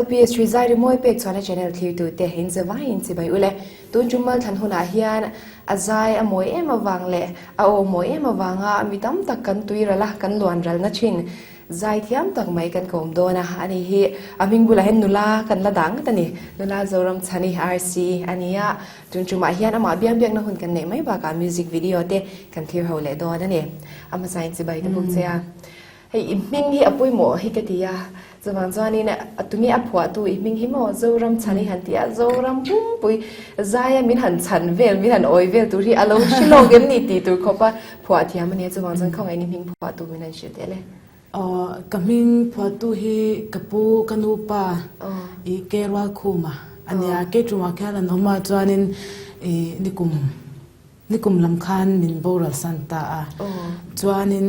LPS Ṭhui Zai Rimawi pek chuan a channel thlirtute in che vaiin chibai ule. Tun ṭum Malthlan hunah hian a zai a mawi em avang leh a aw mawi em avanga mi tam tak kan tui ral a, kan luan ralna ṭhin zai thiam tak mai kan kawm dawn a. Ani hi a hming bulah hian nula kan la dah ngat a ni. Nula Zoramchhani RC a ni a, tun ṭumah hian amah biak biakna hun kan neih mai bakah music video te kan thlir ho leh dawn a ni. A hmasain chibai ka buk che a. Hei i hming hi a pawimawh hi ka ti a, chuvang chuanin tunge a phuahtu i hming hi maw Zoram chhan i han ti a, Zoram pumpui zaia min han chhan vel, min han awi vel tur hi a lo hre lawk em ni tih tur khawpa phuah thiam a nia, chuvang chuan khawngaih ni hming phuahtu min han hrilh teh le. Aw, ka hming phuahtu hi ka pu, ka nu pa i Kerualkhuma a nia, Keiṭumah khian an awm a, chuanin i nikum Nikum lam khan min boral san ta a, chuanin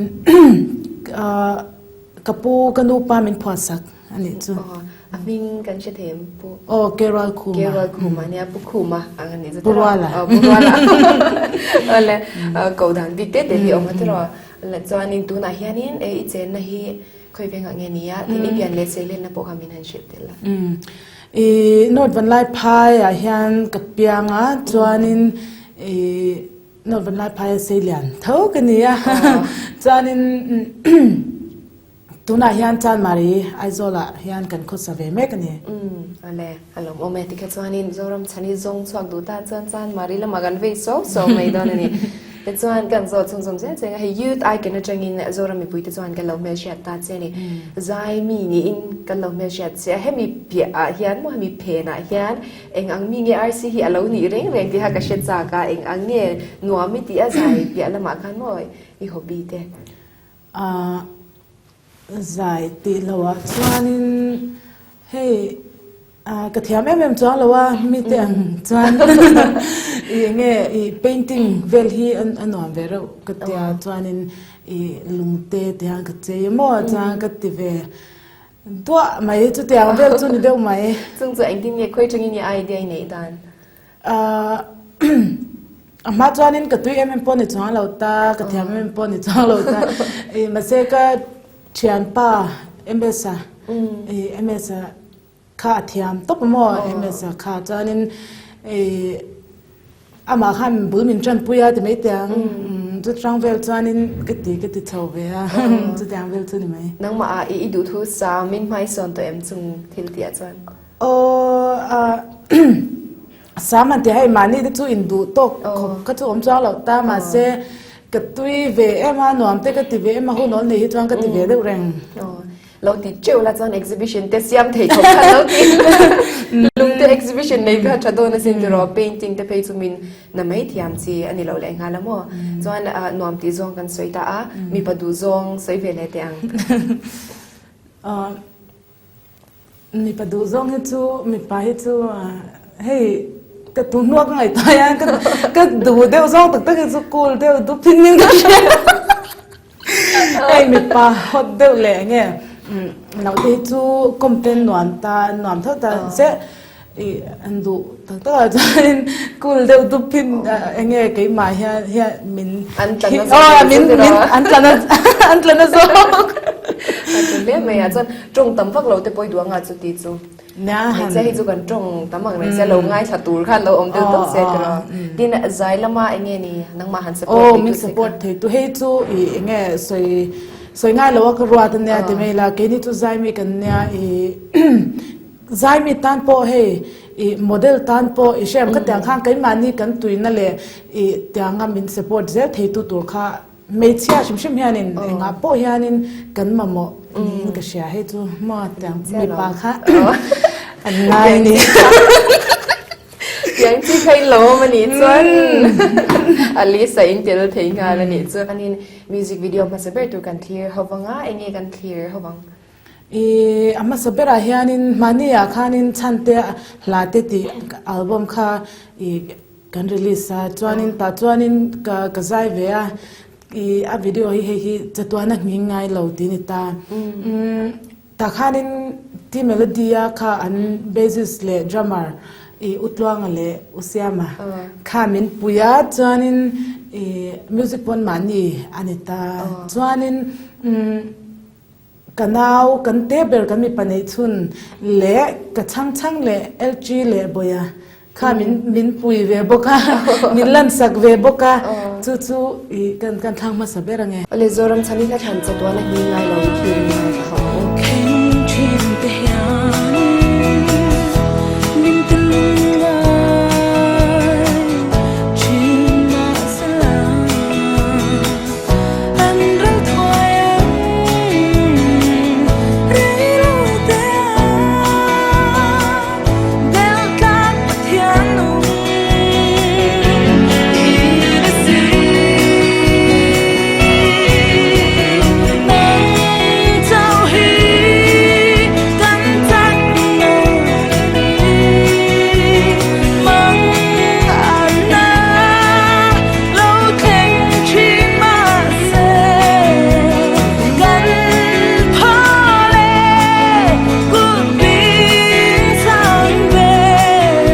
ka pu ka nu pa min phuah sak a nih chu. A hming kan hre thei em pu? Aw Kerual Khuma. Kerual Khuma nia Pu Khuma ang a nih chu. Pu Ruala. Pu Ruala. Awle ko dan bik te te hi awm a tiraw. Chuanin tunah hianin i chenna hi Khawi vengah nge nia tin i pian leh seilenna pawh kha min han hrilh tel a. I North Vanlaiphai ah hian ka piang a, chuanin i North Vanlaiphai a seilian tho ka ni a, chuanin tunah hian Chanmari Aizawl ah hian kan khawsa ve mek a ni. Awle, a lawmawm e. Tikha chuanin Zoram chhani zawng chhuak duh tan chuan Chanmari lamah kan vei sawk sawk mai dawn a ni. Tichuan kan zawh chhunzawm zel cheng a, hei Youth Icon atangin Zoram mipuite chuan kan lo hmelhriat ta che a ni. Zai mi niin kan lo hmelhriat che a, hemi piah ah hian maw hemi phen ah hian eng ang mi nge RC hi a lo nih reng reng tih kha ka hre chak a, eng ang nge nuam i tih a zai piah lamah khan maw i hobby te? Ahh zai tih loh ah chuanin hei Ah ka thiam em em chuang lo a, mite ang chuan i enge i painting vel hi a nuam ve reuh ka tia chuanin i lungte te hian ka chei maw chuan ka ti ve duah mai chutiang vel chu ni deuh mai. Chung chu engtin nge khawi tangin i idea i neih dan? Ah a hma chuanin ka tui em em pawh ni chuang lo ta, ka thiam em em pawh ni chuang lo ta i mahse ka thianpa MS-a i MS-a Kha a thiam tawp a maw MS a kha chuanin ih amah khan bul min tanpui a ti mai teh ang chutang vel chuanin ka ti ka ti chho ve a chutiang vel chu ni mai. Nangmah ah i duhthu sa min hmaisawn tawh em chung thil tih ah chuan? Aw a sam han ti hei mahni te chu induh tawk khawp kha chu awm chuang loh ta mahse ka tui ve em a nuam te ka ti ve em a hun awl nei hi chuan ka ti ve deuh reng. Lo ti teuh la chuan exhibition te siam thei khawp kha lo ti lung te exhibition nei kha tha dawn asin tiraw painting te phei chu min na mai thiam chi a ni lo leh nghal a maw chuan nuam tih zawng kan sawi ta a mipa duh zawng sawi ve leh teh ang. Mipa duh zawng hi chu mipa hi chu hei ka tu hnuah ka ngaihtuah hian ka duh deuh zawng tak tak hi chu cool deuh dup in ka hria. Hei mipa hot deuh leh enge naute hi chu kawmten nuam ta nuam tho ta se ih an duh tak tak ah chuanin cool deuh dup in enge keimah hian hian min an tla na zawk min min an tla na an tla na zawk a tla hle mai ah chuan tawng tam vak lo te pawh i duh anga chuti chu. Hmeichhia hi chu kan tawng tam ang reng sia lo ngaithla tur khan lo awm deuh tawp se tiraw. Tin zai lama enge ni nangmah han support theitu che kha? Min support theitu hei chu i enge sawi sawi ngai lo a ka ruat ania ti mai la keini chu zai mi kan nia i zai mi tan pawh hei i model tan pawh i hriam ka tiang khan keimahni kan tuina leh i tianga min support zel theitu tur kha Hmeichhia hrim hrim hianin engah pawh hianin kan mamawh niin ka hria hei chu maw tiang mipa kha an ngai a ni. Tiang chi kha in lo awm a nih chuan Alisa in tel thei nghal a nih chuanin music video hmasa ber tur kan thlir ho vang a, enge kan thlir ho vang? I a hmasa berah hianin mahni ah khanin chhante hla te tih album kha i Kan release a, chuanin tah chuanin ka ka zai ve a, i a video hi hei hi chatuana nghing ngai lo tih a ni ta. Umm tah khanin T Melody a kha an bassist leh drummer i U Tluanga leh U Siama kha min pui a, chuanin i music pawn mahni a ni ta. Chuanin umm. Ka nau, kan te ber kan mipa neih chhun leh ka chhang chhang leh LG leh Bawia kha min min pui ve bawk a, min lansak ve bawk a, chu chu i kan kan thlang hmasa ber ange. Awle Zoram chhan i hla thlan chatuan a hni ngai lo i thil ring ngai ka hauh ang u. Kheng thin te hian min ti lungngai thin mahsela. An ral thuai ang rei lo te a bel tlak Pathian nung i ni si. Nang chauh hi kan chak na ni mang an na lo thleng thin mahse kan phaw le kut bing sang vel.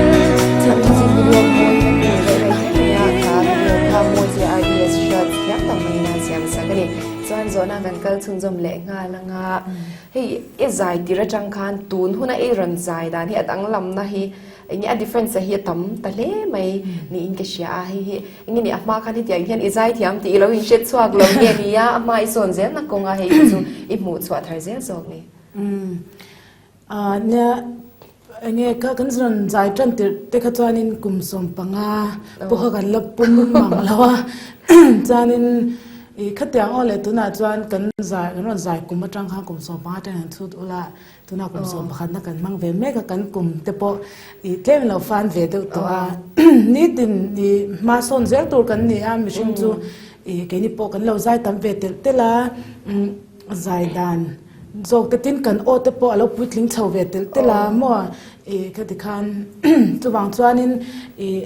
Music video mawi tak nei reuh reng hle mai a, kha video kha Mawzia RDS hriat thiam tak maiin a siam sak a ni. Chuan zawhna kan kal chhunzawm leh nghal anga hei i zai tir atang khan tun huna i rawn zai dan hi a danglamna hi Enge a difference a hi a tam ta hle mai niin ka hria a, hei hi enge ni a hma khan hetiang hian i zai thiam tih i lo inhriat chhuak lo nge ni a, a hma i sawn zel na kawnga hei hi chu i hmuh chhuah thar zel zawk ni. Umm ah nia enge kha kan rawn zai tan tirh te kha chuanin kum 15 pawh kha kan la pum mang lo a, chuanin ih khatiang aw leh tunah chuan kan zai kan rawn zai kum atang khan kum 15 atangin han chhut ula Tuna kum 11na kan hmang ve mek a, kan kum te pawh ih tlem lo fan ve deuh tawh a. Nitin ih hma sawn zel tur kan ni a, mihring chu ih keini pawh kan lo zai tam ve telh telh a, zai dan zawk te tin kan aw te pawh a lo puitling chho ve telh telh a maw ih khati khan chuvang chuanin ih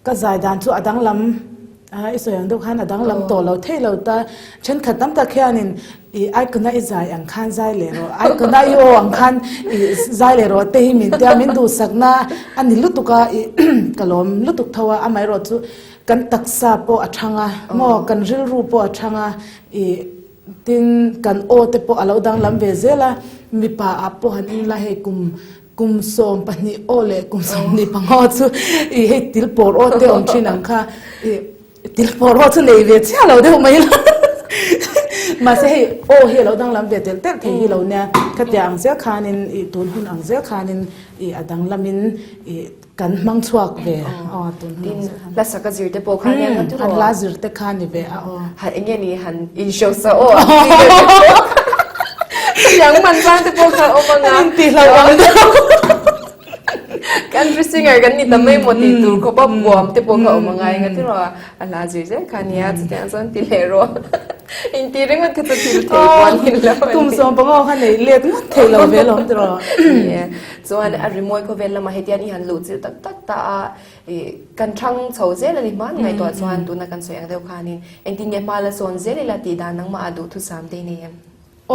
Ka zai dan chu a danglam i sawi ang deuh khan a danglam tawh lo thei lo ta. Thenkhat tam tak hianin i icon-a i zai ang khan zai leh rawh, icon-a i aw ang khan i zai leh rawh te hi min tia min duhsakna a ni lutuk a, i ka lawm lutuk tho a, amaherawh chu kan taksa pawh a thang a maw, kan rilru pawh a thang a, i tin kan aw te pawh a lo danglam ve zel a, mipa ah pawh han en la hei kum Kum 12 aw leh kum 25 aw chu i hei til pawr aw te awm thin ang kha i til pawr aw chu nei ve chiah lo deuh mai la mahse hei aw hi a lo danglam ve telh telh thei hi lo nia khatiang ang zel khanin i tun hun ang zel khanin i a danglamin i kan hmang chhuak ve aw tun hun ang zel khan. Tin hla sak a zir te pawh kha nia nga tiraw? An hla zir te kha ni ve a aw. Ha enge ni han in show sa aw ang chi deuh te pawh chutiang hman zang te pawh kha awm anga. An intih hlauh ang deuh. Country singer kan ni ta mai maw tih tur khawp a buam te pawh kha awm angai nga tiraw a hla zir zel kha nia chutiang chuan ti leh rawh. Inti ringawt kha chu thil thei pawh an ni lo a ni. Kum 15 kha nei let ngawt thei lo ve alawm tiraw. Ni e. Chuan a rimawi khawvel lamah hetian i han luh chilh tak tak ta a. Ih, kan thang chho zel a ni hma ngaihtuah chuan tuna kan sawi ang deuh khanin engtin nge hma la sawn zel ila tih dan nangmah ah duhthusam te i nei em?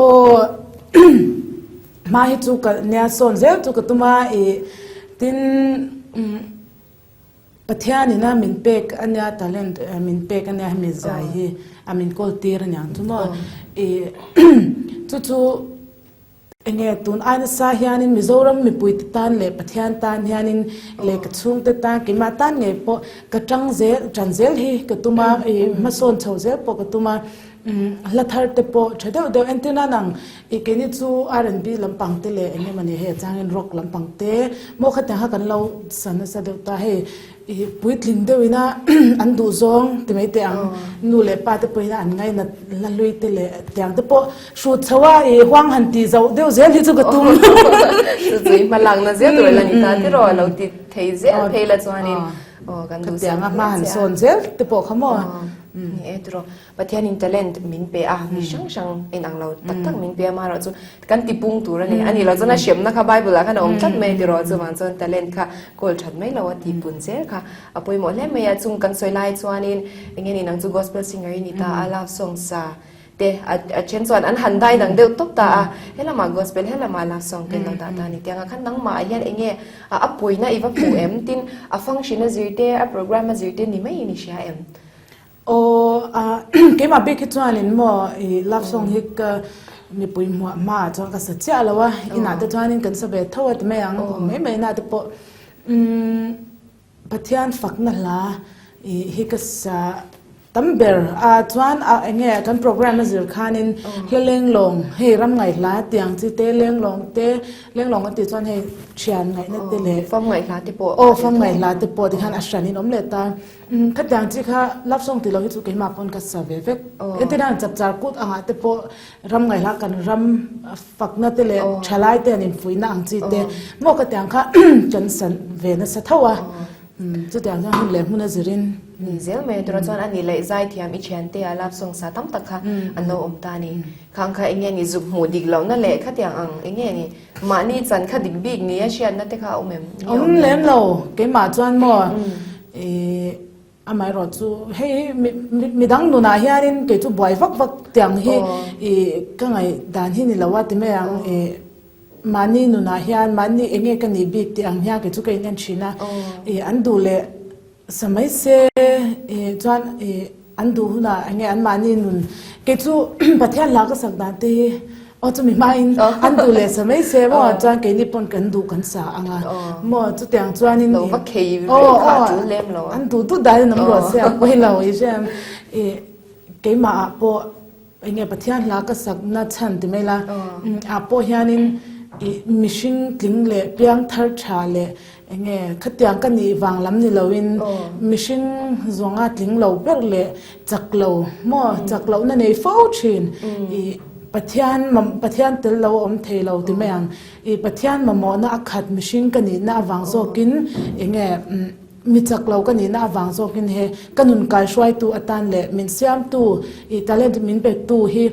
Aw, hma hi chu ka nia sawn zel chu ka tum a, ih, tin Pathian ina min pek a nia talent min pek a nia hemi zai hi a min kawl tir a niang chu maw, ih, chu chu. Enge tun ai nasa hianin Mizoram mipuite tan leh Pathian tan hianin leh ka chhungte tan keimah tan ngei pawh ka tang zel tan zel hi ka tum a ih hmasawn chho zel pawh ka tum a hla thar te pawh tha deuh deuh entir nan ang ih keini chu R&B lampang te leh eng emawni hei a changin rock lampang te maw khatiang kha kan lo sa nasa deuh ta hei I puitling deuhina an duh zawng ti mai teh ang. Nu leh pa te pawhin an ngainat hla hlui te leh tiang te pawh hrut chho a i huang han tih zoh deuh zel hi chu ka tum. Chu chu i hma lakna zel tur la ni ta tiraw a lo ti thei zel phei la chuanin aw kan duh Khatiang a hma han sawn zel te pawh kha maw. Ni e tiraw. Pathianin talent min pe a, mi hrang hrang inang lo tak tak min pe a, amaherawh chu kan ti pung tur a ni. A nih loh chuan a hremna kha Bible ah khan a awm tlat mai a tiraw, chuvang chuan talent kha kawl that mai lo a ti pun zel kha a pawimawh hle mai a. Chung kan sawi lai chuanin eng nge ni nang chu gospel singer i ni ta a, love song sa te a then chuan an han dai dang deuh tawp ta a, helamah gospel helamah love song te an lo dah ta a ni. Tiangah khan nangmah ah hian eng nge a pawina i va hmu em? Tin, a function a zir te, a program a zir te ni maiin i hria em? Aw a keimah bik hi chuanin maw i love song hi ka. mipui hmuah hmaah chuan ka sa chiah lo a, inah te chuanin kan sa ve tho a ti mai ang, awm mai mai na te pawh umm Pathian fakna hla ih hi ka sa tam ber a, chuan a eng nge kan programme a zir khanin hla lenglawng hei ram ngaih hla tiang chi te lenglawng te lenglawng an tih chuan hei thian ngaihna te leh Fam ngaih hla te pawh aw fam ngaih hla te pawh tikhan a hranin awm leh ta. Khatiang chi kha love song tih loh hi chu keimah pawn ka sa ve vek. Entirna an chapchar kut angah te pawh ram ngaihla kan ram fakna te leh thalai te an infuihna ang chi te maw khatiang kha kan sa ve nasa tho a. Chutiang chuan hun leh hmun a zirin. Ni zel mai a tura chuan a ni leh zaithiam i thiante a love song sa tam tak kha an lo awm ta a ni. Khang kha eng nge ni zuk hmuh dik lohna leh khatiang ang eng nge ni mahni chan kha dik bik ni a hriatna te kha a awm em? Awm lem lo, keimah chuan maw ih amaherawh chu hei midang nunah hianin kei chu buai vak vak tiang hi ih ka ngaih dan hi ni lo a ti mai ang ih mahni nunah hian mahni eng nge ka nih bik tih ang hian kei chu ka in en thin a ih an duh leh Sa mai se ih chuan ih an duh hunah eng nge anmahni nun kei chu Pathian hla ka sak dan te hi aw chumi hmain an duh leh sa mai se maw chuan keini pawn kan duh kan sa ang a maw chutiang chuanin ih aw aw an duh duh danin awm rawh se a pawi lo i hriam ih keimah ah pawh Eng nge Pathian hla ka sakna chhan ti mai la, ah pawh hianin ih mihring tling leh piang thar tha leh eng nge khatiang ka nih vang lam ni loin mihring zawnga tling lo ber leh chak lo maw chak lohna nei fo thin ih Pathian Pathian tel lo a awm thei lo ti mai ang ih Pathian mamawhna a khat mihring ka nihna avang zawkin eng nge Mi chak lo ka nihna avang zawkin he ka nun kaihruaitu atan leh min siamtu i talent min pektu hi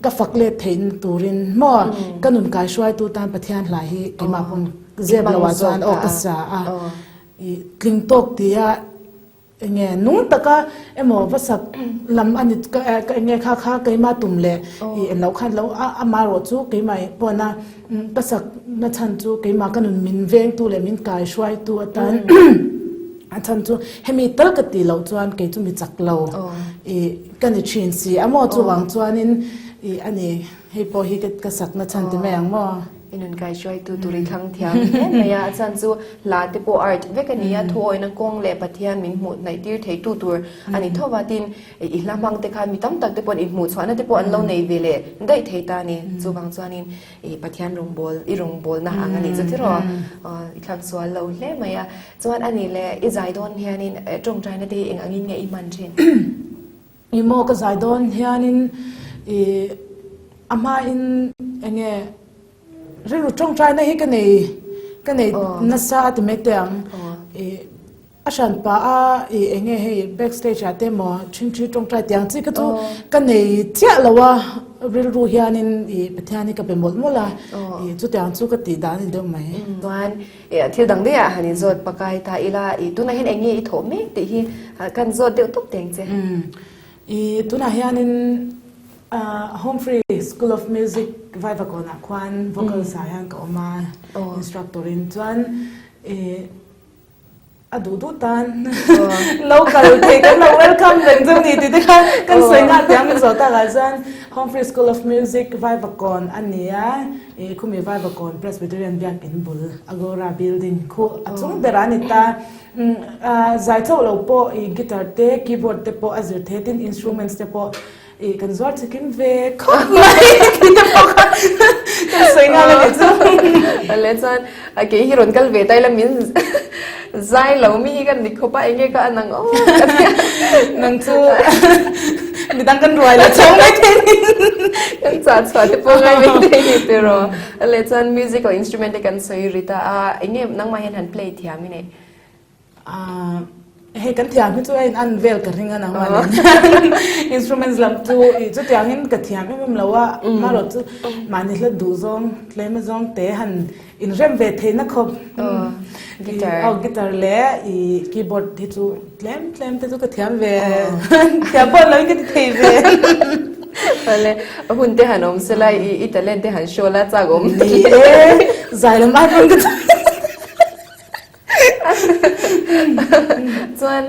ka fak let theihna turin maw ka nun kaihruaitu tan Pathian hla hi keimah pawn zep lo ah chuan aw ka sa a i tling tawk tia enge nung taka emaw va sak lam a ni ka enge kha kha keimah tum leh i enloh khan lo a amaherawh chu keimah pawna Ka sakna chhan chu keimah ka nun min vengtu leh min kaihruaitu atan a chhan chu hemi tal ka tih loh chuan kei chu mi chak lo ih ka ni thin si a maw chuvang chuanin ih a ni hei pawh hi ka sakna chhan ti mai ang maw. I nun kaihruaitu tur i thlang thiam hle mai a, a chhan chu hla te pawh art vek a ni a, thuawina kawng leh Pathian min hmuh hnaih tir theitu tur a ni tho va, tin I hla hmang te khan mi tam tak te pawhin i hmuh chhuahna te pawh an lo nei ve leh daih thei ta a ni. Chuvang chuanin i Pathian rawngbâwl, i rawngbâwlna ang a nih chu tiraw? I thlak sual lo hle mai a. Chuan a nih leh i zai dawn hianin tawngtaina te hi eng angin nge i hman thin? I maw ka zai dawn hianin i a hmain eng nge rilru tawngtaina hi ka nei ka nei nasa a ti mai teh ang. I A hran pah a, i eng nge hei back stage ah te emaw ṭhingṭhi ṭawngṭai tiang chi kha chu ka nei chiah lo a, rilru hianin i Pathian hi ka be mawlh mawlh a, i chutiang chu ka tih dan a ni deuh mai. Chuan thil dang daih ah han inzawt pakai ta ila, i tunah hian eng nge i thawh mek tih hi kan zawt deuh tawp teng che. I tunah hianin Home Free School of Music Vaivakawnah khuan vocals ah hian ka awm a, instructor in chuan i A duh duh tan lo kal thei kan lo welcome reng chu ni tih te kha kan sawi nghal teh ang min zawh takah chuan Home Free School of Music Vaivakawn a ni a, ih khumi Vaivakawn Presbyterian Biakin bul Agora building khu a chung berah a ni ta. Zai chauh lo pawh ih guitar te keyboard te pawh a zir thei a tin instruments te pawh Ih kan zuar chikim ve khawp mai tih te pawh kha kan sawi nghal a nih chu. Awle chuan kei hi rawn kal ve ta ila min zai lo mi hi kan ni khawp a enge ka an ang aw ka tia. Nang chu midang kan ruai la chhawng mai thei ni. Kan chah chhuah te pawh ngai mai thei ni tiraw. Awle chuan musical instrument te kan sawi ri ta a enge nangmah hian han play thiam i nei. Hei kan thiam hi chu a in an vel ka ring a nangmah nen instruments lam chu ih chutiangin ka thiam em em lo a amaherawh chu mahni hla duh zawng tlem azawng te han inrem ve theihna khawp guitar aw guitar leh ih keyboard hi chu tlem tlem te chu ka thiam ve thiam pawh lo in ka ti thei ve Awle a hun te han awm sela i talent te han show la chak awm ni e zai lam ai pawn ka. Chuan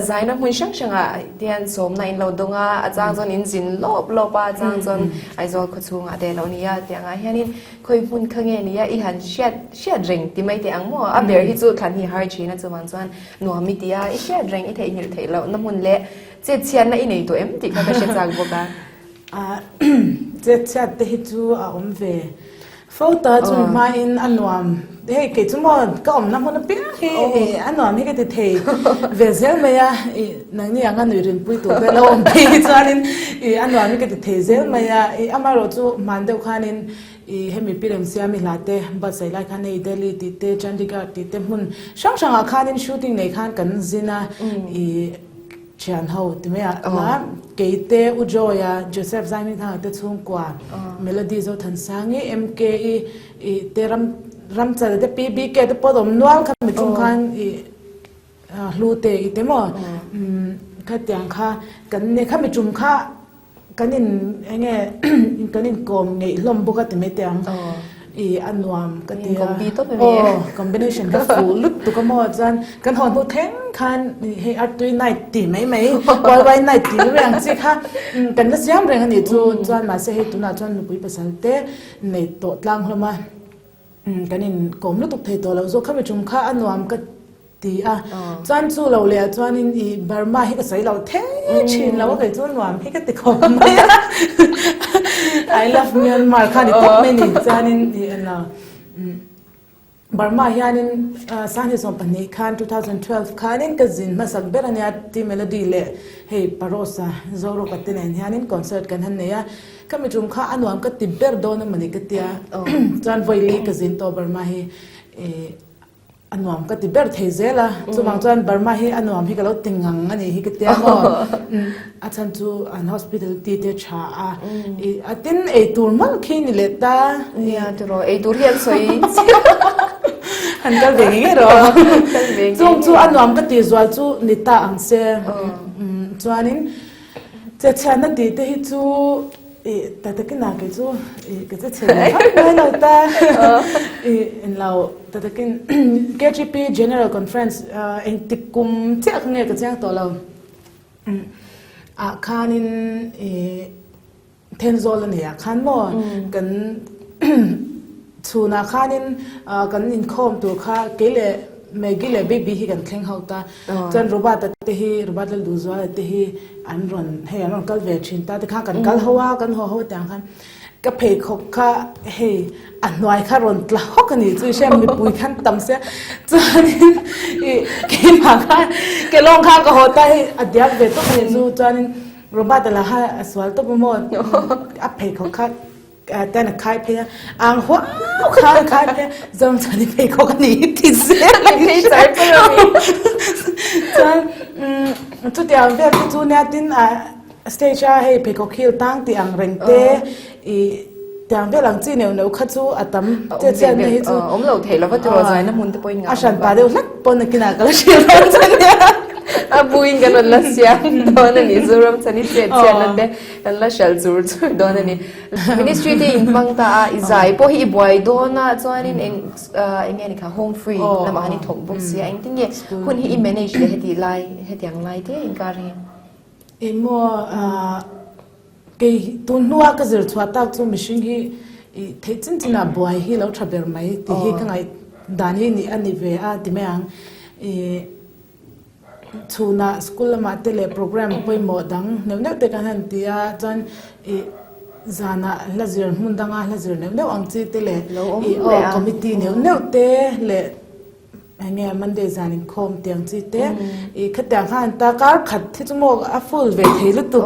zaina hmun hrang hrangah hian sawmna in lo dawng a, a chang chuan in zin lawp lawp a, a chang chuan Aizawl khaw chhungah te lo ni a, tiangah hianin khawi hmun kha nge nia i han hriat hriat reng ti mai teh ang maw? A ber hi chu thlan hi har thin a, chuvang chuan nuam i ti a, i hriat reng i theihnghilh theih loh na hmun leh chet chhiatna i nei tawh em tih kha ka hre chak bawk a. Chet chhiat te hi chu a awm ve fo ta, chumi hmain a nuam hei kei chu maw ka awmna hmun apiang hi a nuam hi ka ti thei ve zel mai a, ih nangni anga nui rinpui tur te lo awm phei hi chuanin ih a nuam hi ka ti thei zel mai a, ih amaherawh chu hman deuh khanin ih hemi Pi Remsiami hla te buatsaih lai khan hei Delhi tih te Chandigarh tih te hmun hrang hrangah khanin shooting nei khan kan zin a ih Thian ho ti mai ah la Keite, U Joy-a, Joseph Zaimingthanga te chhungkua, Melody Zothansangi, MK-i i te ram Ramchal te PBK te pawh awm nual kha mi chung khan i hlu te i te maw khatiang kha kan nei kha mi tum kha Kan in eng nge kan in kawm ngeih hlawm bawk a ti mai teh ang. I a nuam ka ti a. Aw combination kha fuh lutuk a maw chuan kan haw hnu thleng khan hei artui night ti mai mai Wild night ti mai mai ang chi kha kan la siam reng a nih chu chuan mahse hei tunah chuan nupui pasal te nei tawh tlang hlawm a kan in kawm lutuk thei tawh loh zawk kha mi tum kha a nuam ka Ti a, chuan chu lo leh ah chuanin i Burma hi ka sawi lo thei thin lo a, kei chu nuam hi ka ti khawp mai a, I love Myanmar kha ni tawp mai ni, chuanin i en lo Burma hianin Sanghnih 12 khan 2012 khanin ka zin hmasak ber a nia T Melody leh hei Parosa Zoroka te nen hianin concert kan han nei a, ka mi tum kha a nuam ka ti ber dawn a mawni ka tia, chuan vawi li ka zin tawh Burma hi i. A nuam ka ti ber thei zel a, chuvang chuan Burma hi a nuam hi ka lo ti ngang a nih hi ka tia maw. A chhan chu an hospitality te tha a, i a tin ei tur mawlh khi ni leh ta. Nia tiraw, ei tur hi an sawi Han kal ve ngei ngei rawh. Kal ve ngei ngei. Chung chu a nuam ka tih zual chu ni ta ang se. Chuanin chechhiatna tih te hi chu Ih, ta takin ah kei chu ih ka che chhe ve vak mai lo ta. Ih, en lo, ta takin KGP General Conference engtik kum chiah kha nge ka chiang tawh lo. Ah khanin ih Thenzawl a nei ah khan maw kan chhunah khanin kan inkhawm tur kha kei leh Maggie leh Baby hi kan thleng ho ta. Chuan Robert-a te hi, Robert Lalduhzuala te hi an rawn hei an rawn kal ve thin ta tikhan kan kal ho a, kan haw ho tiang khan ka pheikhawk kha hei a hnuai kha rawn tla hawk a nih chu i hria mipui khan tam sia chuanin ih keimah khan ke lawng khan ka haw ta hei a diak ve tawp a nih chu chuanin Robert-a lah kha a sual tawp a maw a pheikhawk kha Tan a khai phei a, ang huau kha a khai phei a, zawng chuan i pheikhawk a nih hi ti zel a phei char char a ni. Chuan chutiang vel te chu nia tin a stage a hei pheikhawk heel tang tih ang reng te i tiang vel ang chi neuh neuh kha chu a tam che chiatna hi chu awm lo theih lova tiraw zaina hmun te pawhin a hran pah deuh hlek pawn nakinah ka la hrilh dawn che nia. A buin kan rawn la siam dawn a ni Zoram chhan i chet chiatna te Kan la hralh chur chur dawn a ni. Ministry te in hmang ta a, i zai pawh hi i buai dawn a, chuanin eng eng nge ni kha home free lamah khan i thawk bawk sia, engtin nge hun hi i manage leh heti lai hetiang lai te inkar hi? Engmaw kei tun hnua ka zir chhuah tak chu mihring hi i theih chin chinah buai hi lo tha ber mai tih hi ka ngaih dan hi a ni ve a ti mai ang. I Chhunah school lamah te leh program pawimawh dang neuh neuh te kan han ti a, chuan ih zanah hla zir hmun danga hla zir neuh neuh ang chi te leh ih aw committee neuh neuh te leh eng nge Monday zan inkhawm tih ang chi te ih khatiang khan ta kar khat hi chu maw a full ve thei lutuk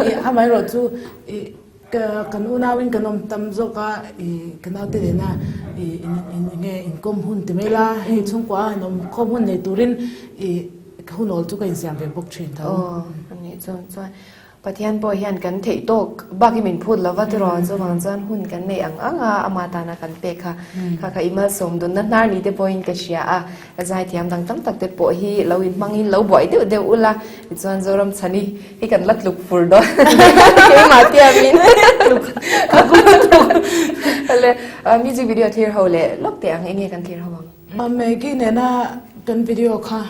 ih amaherawh chu ih Ka kan unauin kan awm tam zawk a, ih ka naute nena ih in in enge inkawm hun ti mai la, hei chhungkua a han awm khawm hun nei turin ih ka hun awl chu ka insiam ve bawk thin tho. Aw a nih chuan chuan Pathian pawh hian kan theih tawk bak hi min phut lo va tiraw chuvang chuan hun kan neih ang ang a ama tana kan pek kha kha kha i malsawm dunna hnar ni te pawhin ka hria a, ka zaithiam dang tam tak te pawh hi lo inhmangin lo buai deuh deuh ula tichuan Zoram chhani Hi kan la tluk fur dawn keimah tiamin tluk tluk le music video thlir ho leh lawk teh ang enge kan thlir ho ang. Maggie nena kan video kha.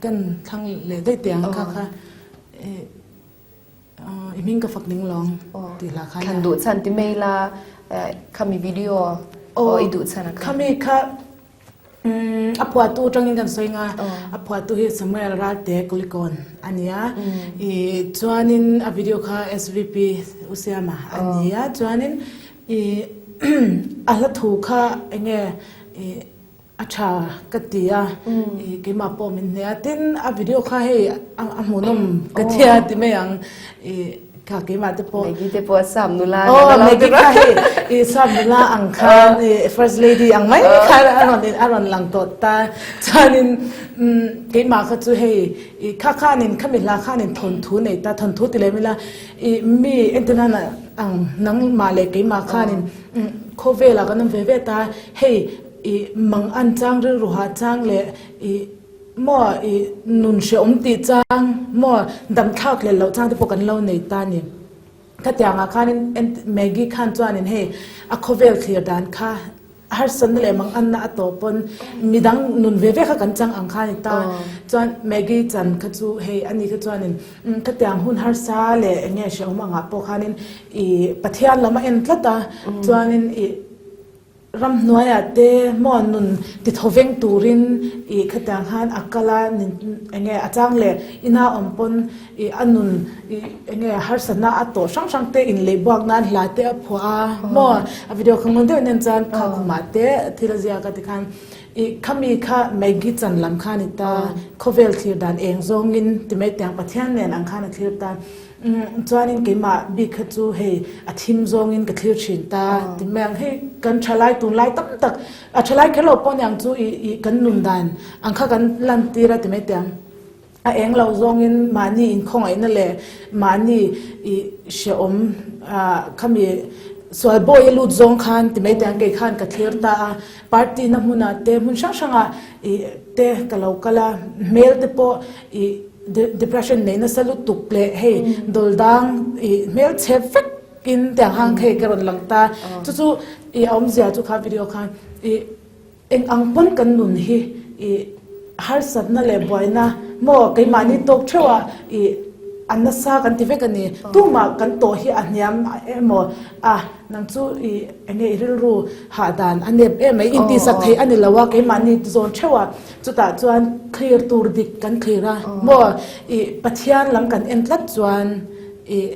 Kan thlang leh daih teh ang kha kha i hming ka fak ning lawng tih hla kha. Thlan duh chhan ti mai la khami video aw i duh chhan a kha. Khami kha a phuahtu atangin kan sawi nga a phuahtu hi Samuel Ralte Kulikawn a ni a i chuanin a video kha SVP U Siama a ni a chuanin i a hla thu kha enge i A tha ka ti a, i keimah pawh min hne a, tin a video kha hei a hmuhnawm ka ti a ti mai ang, i kha keimah te pawh. Maggie te pawh sap nula ang a lo ti kha hei i sap nula ang khan i first lady ang mai khan a rawn a rawn lang tawh ta, chuanin keimah kha chu hei i kha khanin khami hla khanin thawnthu nei ta, thawnthu ti lem ila i mi entirna ang nangmah leh keimah khanin khawvelah kan awm ve ve ta hei. I mang an chang rilru hah chang leh i maw i nun hrehawm tih chang maw dam thlak leh loh chang te pawh kan lo nei ta a ni. Khatiangah khanin Maggie khan chuanin hei a khawvel thlir dan kha harsatna leh mang anna a tawh pawn midang nun ve ve kha kan chang ang kha a ni ta. Chuan Maggie chan kha chu hei ani kha chuanin khatiang hun harsa leh eng nge hrehawm angah pawh khanin i Pathian lam a en tlat a chuanin i Ramhnuaiah te maw nun tithawveng turin ih khatiang khan a kal a, enge a chang leh ina awm pawn ih a nun ih enge harsatna a tawh hrang hrang te inleih buak nan hla te a phuah a maw a video kha ngun deuh nen chuan kha khumah te thil a ziak a tikhan ih khami kha Maggie chan lam kha a ni ta khawvel thlir dan eng zawngin ti mai tiang Pathian nen ang khan a thlir ta. Chuanin keimah bik kha chu hei a thim zawngin ka thlir thin ta ti mai ang. Hei kan thalai tunlai tam tak, a thalai kher lo pawh niang chu ih ih kan nun dan ang kha kan lantir a ti mai teh ang. A eng lo zawngin mahni inkhawngaihna leh mahni ih hrehawm ah khami sual bawi a lut zawng khan ti mai teh ang kei khan ka thlir ta a. Party na hmunah te hmun hrang hrangah ih te ka lo kal a, hmel te pawh ih Depression nei nasa lutuk leh hei dawldang i hmelchhe vek in tiang hang hei ka rawn lang ta. Chu chu i awmzia chu kha video khan i eng ang pawn kan nun hi i harsatna leh buaina maw keimahni tawk theuh a i a nasa kan ti vek a ni. Tumah kan tawh hi a hniam emaw a nang chu i enge i rilru hahdan a nep em mai intihsak theih a ni lo a keimahni zawn theuh a. Chutah chuan thlir tur dik kan thlir a, maw ih Pathian lam kan en tlat chuan ih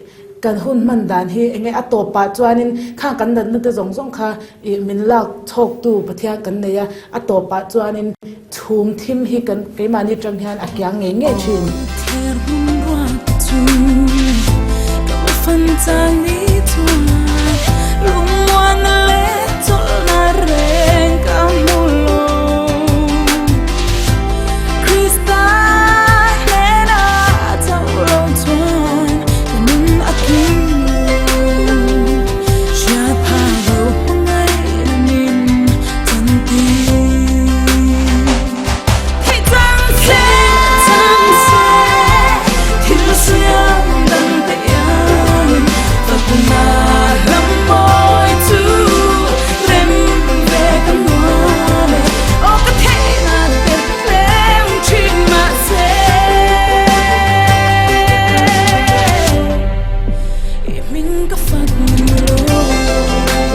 kan hun hman dan hi enge a tawpah chuanin khang kan natna te zawng zawng kha ih min lak chhawktu Pathian kan nei a, a tawpah chuanin chhum thim hi kan keimahni atang hian a kiang ngei ngei thin.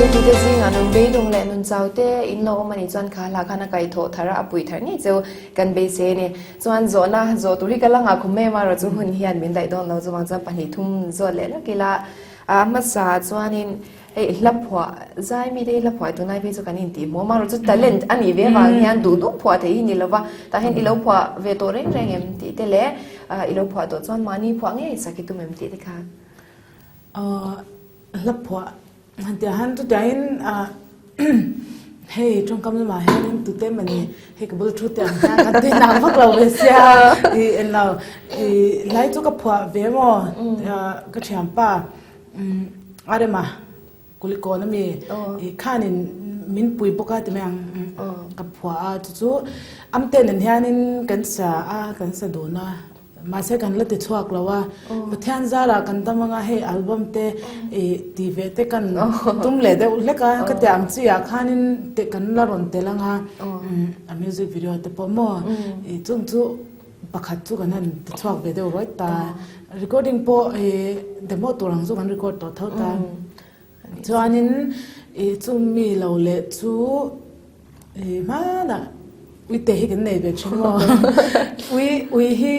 Thiltute zingah nun beidawng leh nun chau te in lo awm a nih chuan kha hla khan a kaihthawh thar a, a puih thar ngei cheu kan beisei a ni. Chuan zawhna zawh tur hi ka la ngah khum em a, rawh chu hun hian min daih dawn lo chuvang chuan pahnih thum zawt leh lawk ila a hmasa chuanin hei hla phuah zai mite hi hla phuah tunlai phei chu kan intih hmuh a, amaherawhchu talent a nih ve avang hian duh duh phuah theih hi ni lova tah hian i lo phuah ve tawh reng reng em tih te leh i lo phuah tawh chuan mahni phuah ngei sak i tum em tih te kha. Hla phuah han tih ah hian chutiangin ah hei tawngkam lamah hianin tute emawni hei ka bul thu te ang hian an tui nang vak lo ve sia ih englo ih hlai chu ka phuah ve maw ka thianpa a rema kulikawn ami ih khanin min pui bawk a ti mai ang ka phuah a chu chu amte nen hianin kan sa a kan sa dun a. Mahse kan la ti chhuak lo a, Pathian zarah kan dam anga hei album te ih ti ve te kan tum leh deuh hlek a, ka tih ang chi ah khanin te kan la rawn tel anga a music video te pawh maw ih chung chu. Pakhat chu kan han ti chhuak ve deuh ruai ta. Recording pawh ih demo tur ang chu kan record tawh tho ta. Chuanin ih chumi lo leh chu ih hmanah uite hi kan nei ve thin maw. Ui ui hi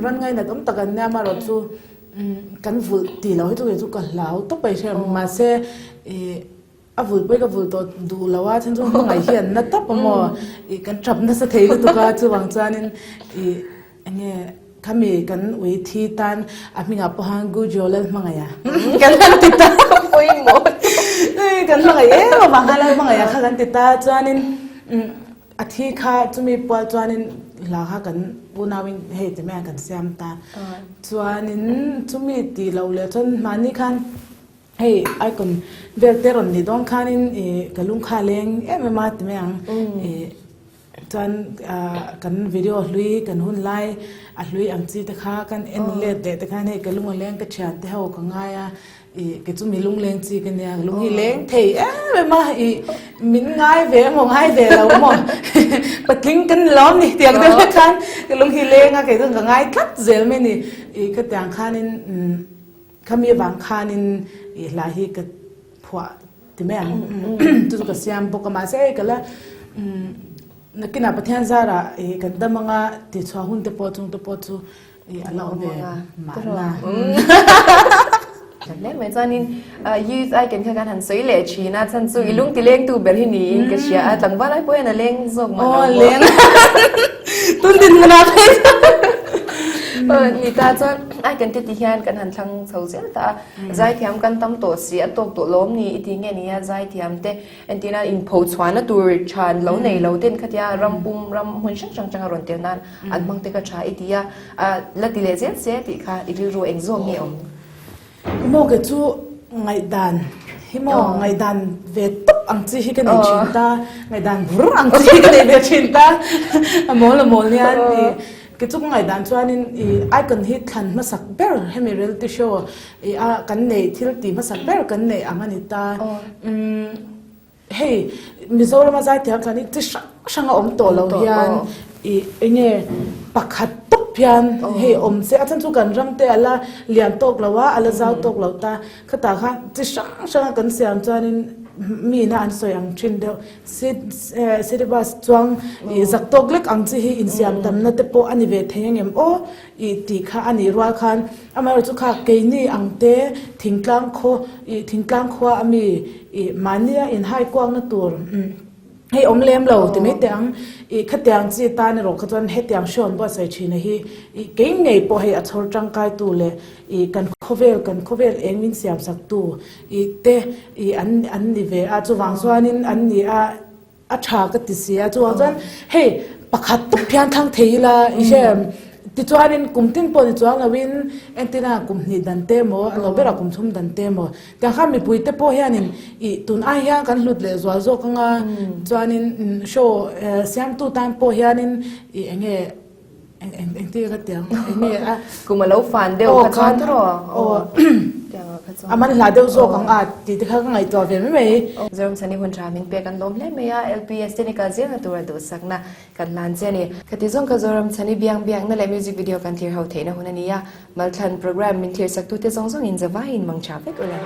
ran ngainat awm tak an nia amaherawh chu kan vulh tih loh hi chu kei chu ka hlau tawp a i hria mahse ih A vul pawh hi ka vul tawh duh lo a, chhan chu hmangaih hi an na tawp a maw? Ih kan tap nasa thei lutuk a, chuvang chuanin ih eng nge khami kan ui thi tan a hmingah pawh khan Gujo Lalhmangaiha kan han ti ta pawimawh kan hmangaih em avang khan Lalhmangaiha kha kan ti ta chuanin a thi kha chumi pual chuanin hla kha kan unauin hei ti mai a kan siam ta chuanin chumi tih loh leh chuan mahni khan Hei icon vel te rawn nih dawn khanin ih ka lung kha a leng em em a ti mai ang ih chuan ah kan video hlui kan hun lai a hlui ang chi te kha kan en let leh te khan hei ka lung a leng ka thian te ho ka ngai a ih kei chu mi lung leng chi ka nia ka lung hi leng thei em em a ih min ngai ve emaw ngai ve lo emaw patling kan ni lawm ni tiang deuh vek khan ka lung hi leng a kei chuan ka ngai tlat zel mai a ni ih khatiang khanin umm. Khami avang khanin i hla hi ka phuah ti mai ang chu chu ka siam bawk a mahse hei ka la nakinah Pathian zarah i kan dam anga tihchhuah hun te pawh chung te pawh chu i a la awm ve mahna. Hle mai chuanin youth icon kha kan han sawi leh thin a chhan chu i lung ti lengtu ber hi niin ka hria a tlangval ai pawh hian a leng zawk mah lo maw. Aw leng tun dinhmunah phei chuan ni ta chuan icon te ti hian kan han thlang chho zel ta a zaithiam kan tam tawh si a tawk tawh lawm ni i ti nge nia zaithiam te entirna inpho chhuahna tur than lo nei lo ten khatia ram pum ram hmun hrang hrang atanga rawn tel nan an hmang te kha tha i ti a la ti leh zel se tih kha i rilru eng zawk nge awm. Maw kei chu ngaihdan hi maw ngaihdan ve tawp ang chi hi ka nei thin ta ngaihdan bur ang chi hi ka nei ve thin ta a mawl a mawl nia ni kei chu ka ngaihdan chuanin ih icon hi thlan hmasak ber hemi reality show ih a kan neih thil tih hmasak ber kan neih ang a ni ta umm. Hei Mizorama zaithiam chuan hi chi hrang hrang a awm tawh lo hian ih eng nge pakhat tawp hian hei awm se a chhan chu kan ram te a la lian tawk lo a a la zau tawk lo ta khatah khan chi hrang hrang a kan siam chuanin mi ina an sawi ang thin deuh city bus chuang ih zak tawk lek ang chi hi insiam tamna te pawh a ni ve thei ang em aw. Ih tih kha a nih rual khan amaherawh chu kha keini ang te thingtlang khaw ih thingtlang khua a mi ih mahnia inhai kuakna tur hei awm lem lo ti mai teh ang ih khatiang chi tan erawh kha chuan hetiang hriawn buatsaih thin a hi ih kei ngei pawh hei a chhawr tangkai tu leh ih kan khawvel kan khawvel eng min siam sak tu ih te ih an an ni ve a chuvang chuanin an ni a. A tha ka ti si a, chuvang chuan hei pakhat tawp hian thlang thei ila i hre em? Tichuanin kum tin pawh ni chuang loin entina kum hnih dan te emaw a lo berah kum thum dan te emaw tiang khan mipui te pawh hianin ih tun ai hian kan hlut leh zual zawk anga chuanin show siamtu tan pawh hianin ih eng nge Eng eng eng ti ka tiang eng nge a. Kum a lo fan deuh kha chuan tawh aw. Tiang ah kha chuan. A man hla deuh zawk ang a tih te kha ka ngaihtuah ve mai mai. Zoramchhani hun tha min pek an lawm hle mai a, LPS te nika zirna tura duhsakna kan hlan che a ni. Khati zawng kha Zoramchhani biang biakna leh music video kan thlir ho theihna hun a ni a, Malthlan programme min thlir sak tute zawng zawngin zavaiin mang tha vek ula.